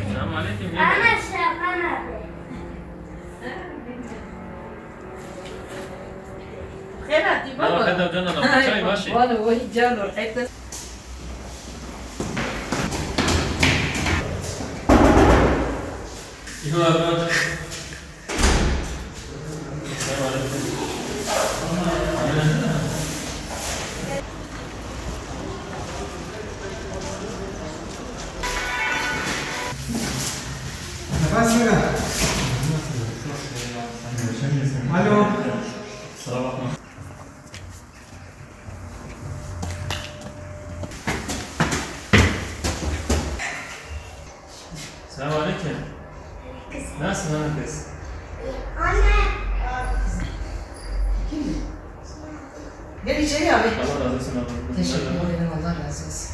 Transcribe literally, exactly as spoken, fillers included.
Selam aleyküm. Ana şaka. Xêr hatî baba. Merhaba, xêr hatî, cana, çay baş e. Walo, wehî cano, heyf. Îhwa ben. Nefes ver. Alo. Kusura bakma. Selam aleyküm. Nasılsın hanım kız? Anne. Gel içeri abi. Allah razı olsun abla. Teşekkür ederim. Allah razı olsun.